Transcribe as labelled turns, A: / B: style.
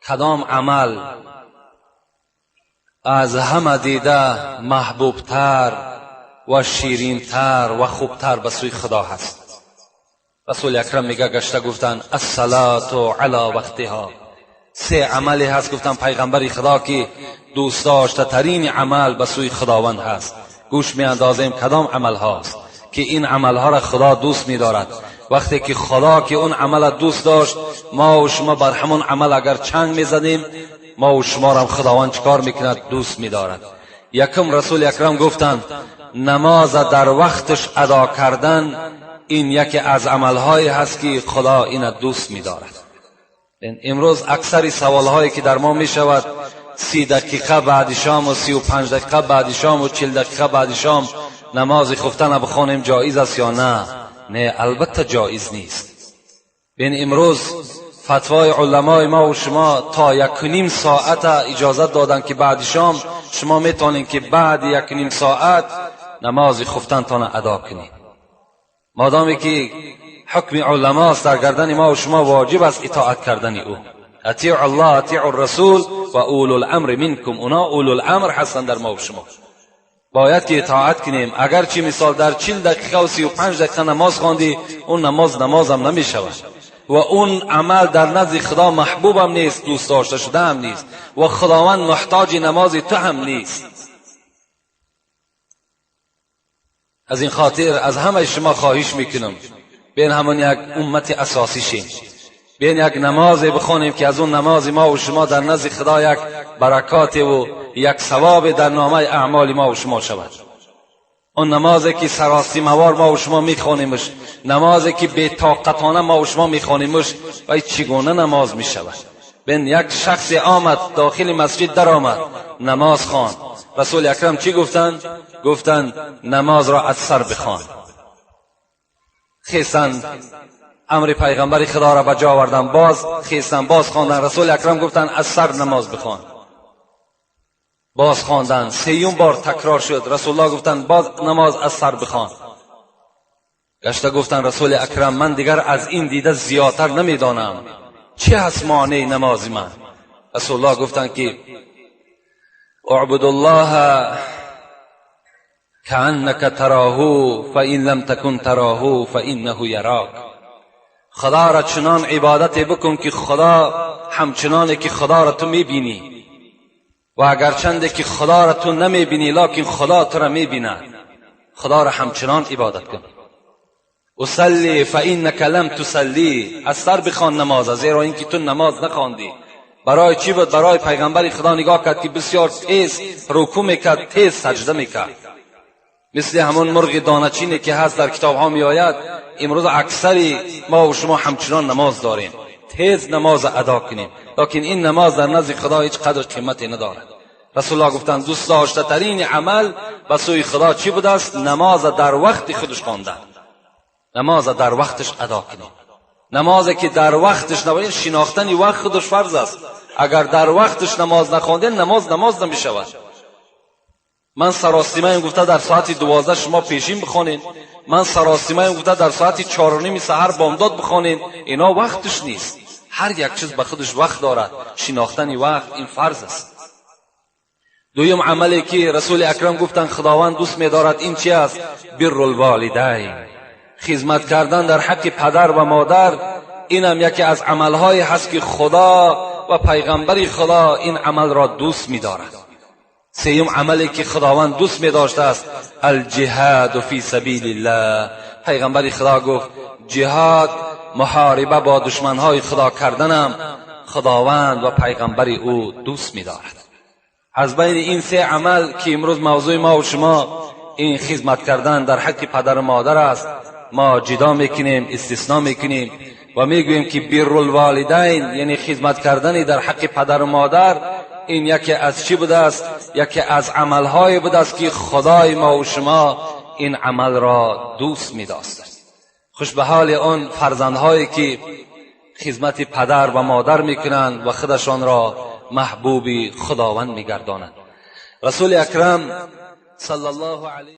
A: کدام عمل از همه دیده محبوبتر و شیرینتر و خوبتر به سوی خدا هست؟ رسول اکرم میگه گشته گفتن الصلاة علی وقتها. سه عملی هست گفتن پیغمبر خدا که دوست داشته ترین عمل به سوی خداوند هست. گوش می اندازیم کدام عمل هاست که این عملها را خدا دوست می دارد. وقتی که خدا که اون عمل دوست داشت، ما و شما بر همون عمل اگر چنگ می زدیم، ما و شما را هم خداوند چکار میکند؟ دوست می دارد. یکم رسول اکرم گفتند نماز در وقتش ادا کردن این یکی از عملهایی هست که خدا این دوست می دارد. امروز اکثر سوالهایی که در ما می شود 30 دقیقه بعد شام و 35 دقیقه بعد شام و 40 دقیقه بعد شام نماز خفتن بخوانیم جایز است یا نه؟ نه، البته جایز نیست. بین امروز فتوای علمای ما و شما تا 1.5 ساعت اجازت دادن که بعد شام شما میتونین که بعد 1.5 ساعت نماز خفتن تان ادا کنید. مادامی که حکم علماست در گردن ما و شما واجب است اطاعت کردن او. اطیع الله، اطیع الرسول و اولو الامر منکم. اونا اولو الامر هستند در ما و شما، باید که اطاعت کنیم. اگرچه مثال در 40 دقیقه و 35 دقیقه نماز خواندی، اون نماز نمازم نمی شود و اون عمل در نزد خدا محبوبم نیست، دوست داشته شده هم نیست و خداوند محتاج نماز تو هم نیست. از این خاطر از همه شما خواهش میکنم بین همون یک امت اساسی شیم، بین یک نماز بخوانیم که از اون نماز ما و شما در نزد خدا یک برکات و یک ثواب در نامه اعمال ما و شما شود. اون نمازی که سراسیموار ما و شما میخوانیمش، نمازی که بی طاقتانه ما و شما میخوانیمش، و چگونه نماز میشود؟ بین یک شخص آمد داخل مسجد در آمد نماز خواند. رسول اکرم چی گفتند؟ گفتند نماز را از سر بخوان. خیستن امر پیغمبر خدا را به جا آوردن، باز خیستن باز خواندن. رسول اکرم گفتند از سر نماز بخوان. باز خواندن، سیوم بار تکرار شد. رسول الله گفتند باز نماز از سر بخوان. گشته گفتند رسول اکرم من دیگر از این دیده زیادتر نمیدانم، چه هست معنی نماز من؟ رسول الله گفتند که اعبد الله كأنك تراه فإن لم تكن تراه فإنه يراك. خدا را چنان عبادت بکن که خدا همچنانه که خدا را تو میبینی، و اگرچنده که خدا را تو نمیبینی لکن خدا تو را میبیند، خدا را همچنان عبادت کن. اصلی فإنك لم تصلی، از سر بخوان نماز، زیرا اینکه تو نماز نخواندی. برای چی بود؟ برای پیغمبر خدا نگاه کرد که بسیار تیز رکوع میکرد، تیز سجده میکرد، مثل همون مرغ دانه‌چینی که هست در کتاب ها میآید. امروز اکثری ما و شما همچنان نماز داریم، تیز نماز ادا کنیم، لکن این نماز در نزد خدا هیچ قدر قیمتی ندارد. رسول الله گفتند دوست داشته ترین عمل به سوی خدا چی بوده است؟ نماز در وقت خودش خواندن، نماز در وقتش ادا کنیم. نمازی که در وقتش نباید، شناختن وقت خودش فرض است. اگر در وقتش نماز نخواندین، نماز نماز نمی شود. من سراسیمه گفته در ساعت 12 شما پیشین بخوانین، من سراسیمه گفته در ساعت 4:30 سحر بامداد بخوانین، اینا وقتش نیست. هر یک چیز به خودش وقت دارد، شناختن وقت این فرض است. دویم عملی که رسول اکرم گفتند خداوند دوست می‌دارد این چی است؟ بر الوالدین، خدمت کردن در حق پدر و مادر. اینم یکی از عملهای هست که خدا و پیغمبر خدا این عمل را دوست می‌دارد. سیوم عملی که خداوند دوست می‌داشته است الجهاد فی سبیل الله. پیغمبر خدا گفت جهاد، محاربه با دشمنهای خدا کردنم خداوند و پیغمبر او دوست می‌دارد. از بین این سه عمل که امروز موضوع ما و شما این خدمت کردن در حق پدر و مادر است، ما جدا میکنیم، استثناء میکنیم و میگوییم که بر الوالدین یعنی خدمت کردن در حق پدر و مادر، این یکی از چی بوده است؟ یکی از عملهای بوده است که خدای ما و شما این عمل را دوست می‌داشت. خوش به حال آن فرزندهایی که خدمت پدر و مادر میکنند و خودشان را محبوب خداوند میگردانند. رسول اکرم صلی الله علیه